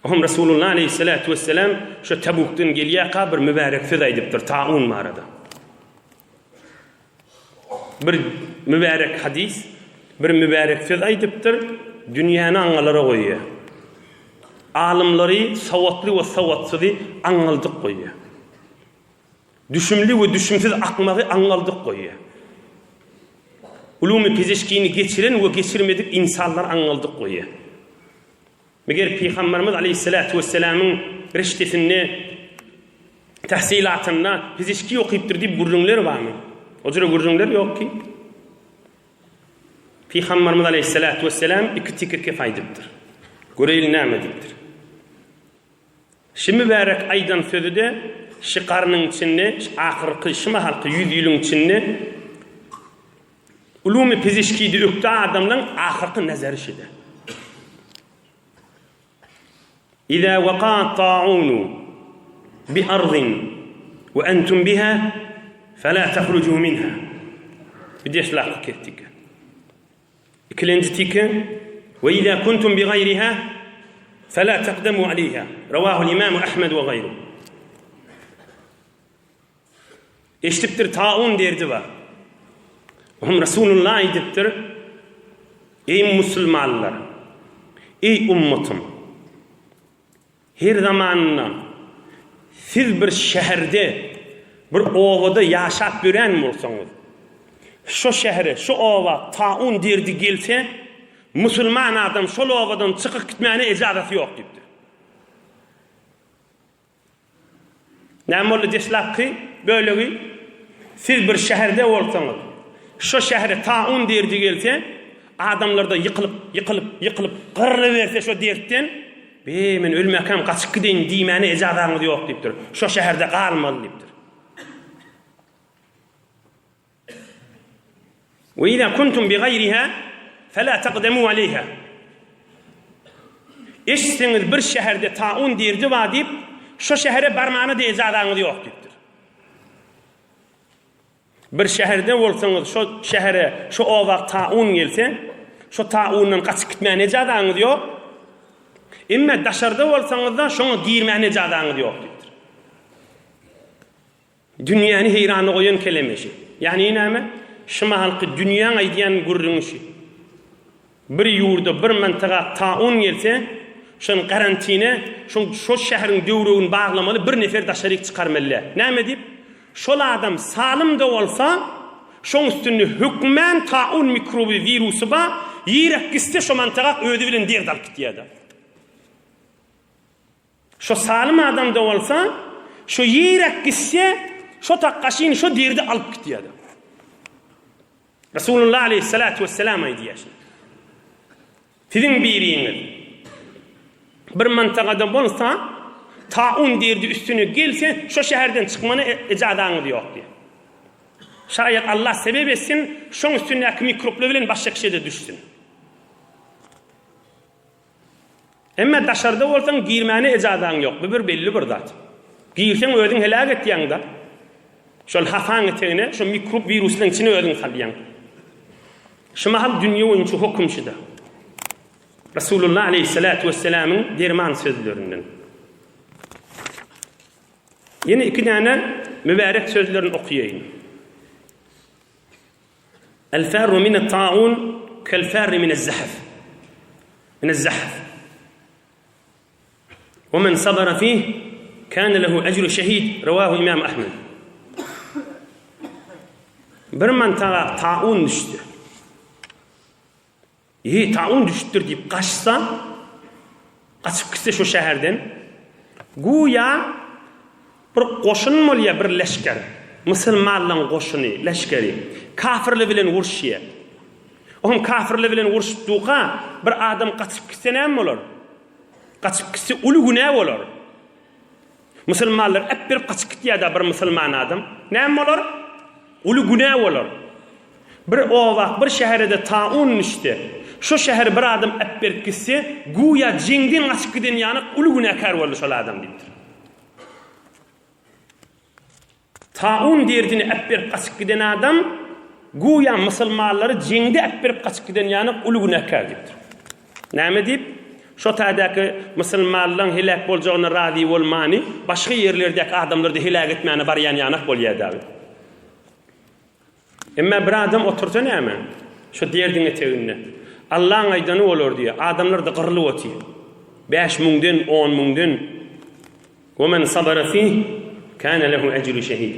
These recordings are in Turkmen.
Ohm Resulullah aleyhissalatu vesselam şu Tabukdan gelýärka bir mübärek söz aýdypdyr taun barada. Bir mübärek hadis, bir mübärek söz aýdypdyr, dünýäni aňňalara goýýar. Alymlary sowatly we sowatsyzy aňňaldyk goýýar. Düşümli we düşümsiz akmagy aňňaldyk goýýar. Ulumy pezişkini geçiren we geçirmedik insanlary aňňaldyk goýýar. Meger Pygamberimiz aleýhissalatu wessalamyň reştesinde, tahsylatynda pizişki okypdyr diýip gürrüňler barmy? O jüre gürrüňler ýok ki. Pygamberimiz aleýhissalatu wessalam iki tike kep aýdypdyr. Göreýli näme diýipdir. Şi mübärek aýdan sözi-de şi garnyň içinde, şi ahyrky, şi mahalky ýüz ýylyň içinde Ulumy pizişkide ökde adamlaň ahyrky nazary şide. Iza waka taunu bi ardin we entum biha fela tahruju minha. Bir deslapky kesdik. Ikilenji tike we iza kuntum bi gayriha fela taqdamu aleyha. Rawahul imam Ahmed we gayru. Eşidipdir taun derdi bar. Ohm Resulullah aýdypdyr, Eý musulmanlar, eý ummatym! Her zamanynda siz bir şäherde, bir obada ýaşap ýören bolsaňyz, şo şähere, şo oba taun derdi gelse, musulman adam şol obadan çykyp gitmäne ejazasy ýok diýipdir. Näme boldy deslapky bölegi? Siz bir şäherde bolsaňyz, şo şähere taun derdi gelse, adamlarda ýykylyp, ýykylyp, ýykylyp, gyrlyberse şo dertden, Be, men ölmäkäm gaçyp gideýin diýmäne ejazaňyz ýok diýipdir. Şo şäherde galmaly diýipdir. Ve iza kuntum bi gaýriha fela taqdemu aleyha. Eşitseňiz bir şäherde taun derdi bar diýip, şo şähere barmana-da ejazaňyz ýok diýipdir. Bir şäherde bolsaňyz, şo şähere, şo oba taun gelse, şo taundan gaçyp gitmäne ejazaňyz ýok. Emma daşarda bolsaňyz-da şoňa girmäne ejazaňyz ýok diýipdir. Dünýäni heýrana goýan keleme şi. Ýagny näme? Şu mahalky dünýäň aýdýan gürrüňi şi. Bir ýurda, bir mantyga taun gelse, şoň karantine, şoň şo şäheriň döwregini baglamaly, bir nefer daşaryk çykarmaly däl. Näme diýip? Şol adam salym-da bolsa, şoň üstünde hökmän taun mikroby, wirusy bar, ýerek gitse şo mantyga özi bilen dert alyp gitýär-de. Şo salym adam-da bolsa, şo ýerek gitse, şo takgaşyny, şo derdi alyp gitýär. Resulullah aleyhissalatu vesselam aýdýar şuny. Siziň biriňiz bir mantagada bolsa, taun derdi üstüne gelse, şo şäherden çykmana e, ejazaňyz ýok diýär. Şaýat Allah sebep etsin, şoň üstündäki mikroplar bilen başga kişä-de düşsün. Emma daşarda bolsaň girmäne ejazaň ýok, bu bir belli bir zat. Girseň özüň heläk etýäň-da. Şol hasaň etegine, şo mikrop wiruslaryň içine özüň salýaň. Şu mahal dünýe boýunça hokum şuda. Resulullah aleyhissalatu vesselamyň derman sözlerinden. Ýene iki däne mübärek sözlerini okaýaýyn. El-ferru minet-taun kel-ferri minez-zahf. Minez-zahf. Ve men sabara fih kâne lehu ecru şehid. Revahu İmam Ahmed. Bir mantaga taun düşdi. Eý, taun düşüpdir diýip gaçsa, gaçyp gitse şu şäherden, güýä bir goşun bolýar, bir leşger, musulmanlaryň goşuny, leşgeri, kafirler bilen uruşýar. Oňam kafirler bilen urşup durka, bir adam gaçyp gitse näme bolar? Gaçyp gitse uly günä bolar. Musulmanlar äp berip gaçyp gitýär-de bir musulman adam. Näme bolar? Uly günä bolar. Bir oba, bir şähere-de taun düşse, şo şähere bir adam äp berip gitse, güýä jeňden gaçyp giden ýaly uly günäkär boldy şol adam diýipdir. Taun derdini äp berip gaçyp giden adam, güýä musulmanlary jeňde äp berip gaçyp giden ýaly uly günäkär diýipdir. Näme diýip? Şo taýdaky musulmanlaň heläk boljagyna razy bolmany, başga ýerlerdäki adamlary-da heläk etmäne barýan ýanak bolýar dagy. Emma bir adam otursa näme? Şo derdiň eteginde. Allaň aýdany bolar diýýär. Adamlar-da gyrlyp otyr. Bäş müňden, on müňden. Ve men sabara fih, kâne lehu ecru şehid.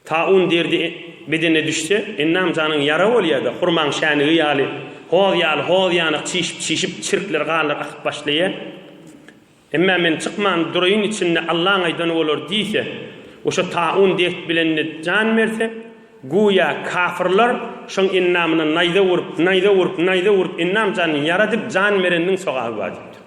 Taun derdi bedene düşse, ennam janyň ýara bolýar-da, hurmaň şänigi ýaly, hoz ýaly hoz ýanyk çişip-çişip, çirkler, ganlar akyp başlaýar. Emma men çykman duraýyn içinde Allaň aýdany bolar diýse we şo taun dert bilen-de jan berse, güýä kafyrlar şoň ennamyna naýza urup, naýza urup, naýza urup ennam janyny ýaradyp jan bereniniň sogaby bar diýipdir.